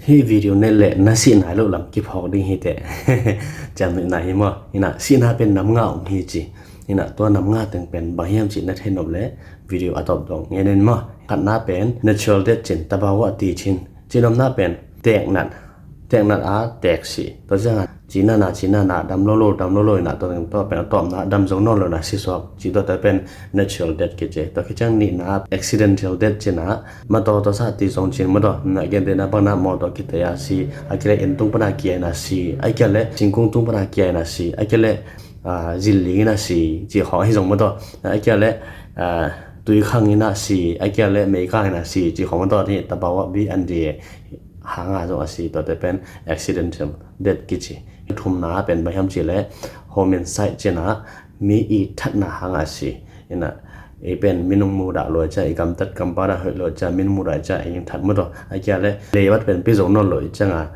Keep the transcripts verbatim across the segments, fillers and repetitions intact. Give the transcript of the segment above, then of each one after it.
Hih video ne le na sihna loh lam kiphawk ding hi teh. Ciam nihna hi maw? Hi na, sihna pen nam nga om hi ci. Hi na, tua nam nga teng pen bang hiam cih na thei nop le video a tawp dong ngen in maw? Khatna pen natural death cin, tabawa ti cin. Cinopna pen teeknat, teeknat a teek si. Tua ciangin cinana, cinana, dam lo lo, dam lo lo, hi na, tua teng tua pen a tawpna, dam zo nawn lo na si suak. Ci tua te pen natural death kici. Tua khit ciang nihna accidental death cina, mataw tawsa ti zong cin mataw, na gentehna bang na mawtaw kitaya si, a kia le inn tung pana kiaina si, a kia le singkung tung pana kiaina si, a kia le, ah, zilling ina si, ci khawng ahi zong mataw, a kia le, ah, tuikhang ina si, a kia le meikang ina si, ci khawng mataw, ni tabawa bi an di hanga zong a si, tua te pen accidental death kici. Thumna pen bang hiam ci le homicide cina, mi i thatna hanga si. Hi na, i pen minung mudah lo cia, i gamtat gampau dah hoih lo cia, min mudah cia, i in that mataw. A kia le leibat pen pi zo nawn lo i cianga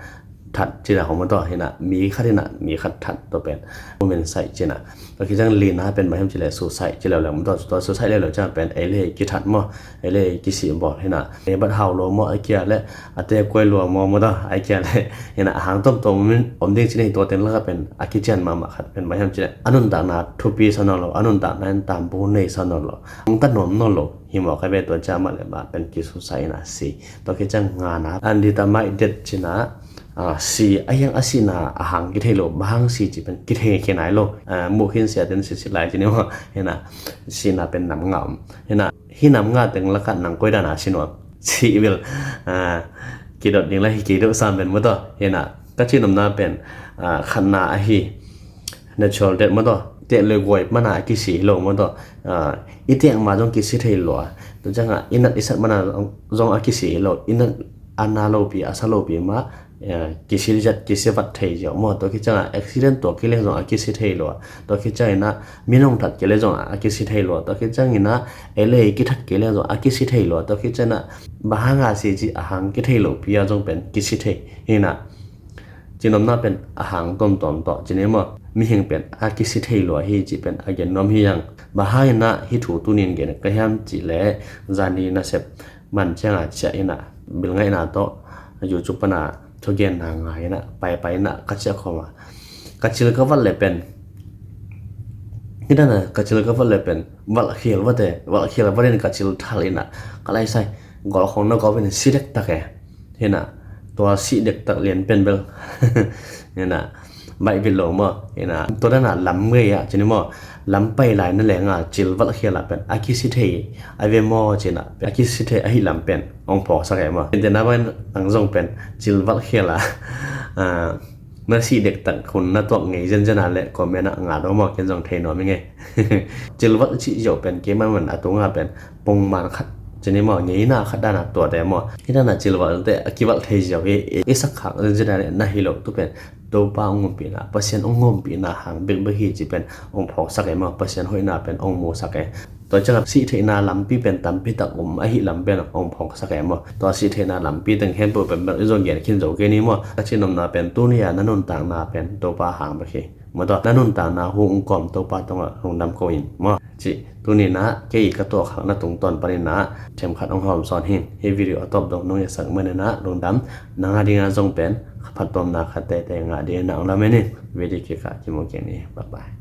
that cina khawng mataw. Hi na, mi khat hi na, mi khat that tua pen homicide cina. Tua khit ciang lina pen bang hiam ci le suicide ci leuleu mataw. Tua suicide leuleu ciang pen ei le ei kithat maw, ei le ei kisih bawl hi na. Leibat hau lo maw, a kia le a te kuai lua maw mataw, a kia le hi na, a hang tawmtawm om ding cina hi. Tua teng laka pen a kician mahmah khat pen bang hiam ci le a nuntakna thupi sa nawn lo, a nuntakna in tampu nei sa nawn lo, hong ta nuam nawn lo hi maw, ka ve tua cia mah le mah pen kisuicide ina si. Tua khit ciang ngana undetermined death cina, ah, si a hiang a sihna a hang kithei lo, bang hang si ci pen kithei khe nai lo. Ah, muh khin sia ten si si lai ci ni maw. Hi na, sihna pen nam nga om. Hi na, hih nam nga teng laka nang koi dana si nuam? Ci i bil, ah, kidot ding la hi kei deuh sam pen mataw. Hi na, ka cinopna pen, ah, khatna ahi natural death mataw. Teek le guai mana a kisi hi lo mataw. Ah, i teek ma zong kisi thei lua. Tua cianga i nat i sat mana zong a kisi hi lo. I nat a na lopi, a sa lopi ma, eh, kisi zat, kisi vat thei ziau maw. Tua khit cianga accident tuak kei le zong a kisi thei lua. Tua khit ciangina minung that kei le zong a kisi thei lua. Tua khit ciangina ei le ei kithat kei le zong a kisi thei lua. Tua khit ciangina bang hanga si ci a hang kithei lopi a zong pen kisi thei. Hi na, cinopna pen a hang tawmtawm tawh ci ni maw, mihing pen a kisi thei lua hi ci pen a gen nuam hi hang. Bang hangina hih thu tunin gen ka hiam ci le, zani nasep man cianga ciah ina, bilngaihna tawh YouTube pana thugenna ngai ina, paipai ina ka ciah khawma, ka cil ka valh le pen, hi dana ka cil ka valh le pen valhkhial vate, valhkhial vatin ka cil thal ina, ka laisai gol khong na gol pen si dektak e. Hi na, tua si dektak lian pen bel, hi na, baih vit lo maw. Hi na, tua dana lam ngei a ci ni maw, lam pai lai na lenga cil valhkhial a pen a kisi thei a ve maw ci na, a kisi thei ahi lam pen ong phawksak e maw. Tena ban ang zong pen cil valhkhial a, ah, na si dektak hun na tuak ngei zenzen a le comment ah nga dong maw, ken zong thei nuam i ngei. Cil valh cih ziau pen kei manman a tunga pen pongman khat ci ni maw, ngeina khat dana tuate maw. Hi dana cil valh te a kivalh thei ziau hi, i sak khak zenzen a le na hi lo tu pen Topa ong ompihna, Pasian ong ompihna hang bekbek hi ci pen ong phawksak e maw, Pasian hoihna pen ong musak e. Tua cianga sih theihna lampi pen tampi tak om ahi lam pen ong phawksak e maw. Tua sih theihna lampi teng khempeuh pen bel i zong gen khin zo kei ni maw. Ka cinopna pen tuni a na nuntakna pen Topa hang bek hi. Maw tua, na nuntakna hu ung kawm Topa tungah lungdam ko in maw. Ci, tuni na kei ka tuak hak na tungtawn panin na themkhat ong hawm sawn hi. Hih video a tawp dong nong etsak manin na lungdam. Nang a dinga zong pen phattuamna khat teitei ngah dingin na ong lamen in. Video kikah kimu kik ni. Bye bye.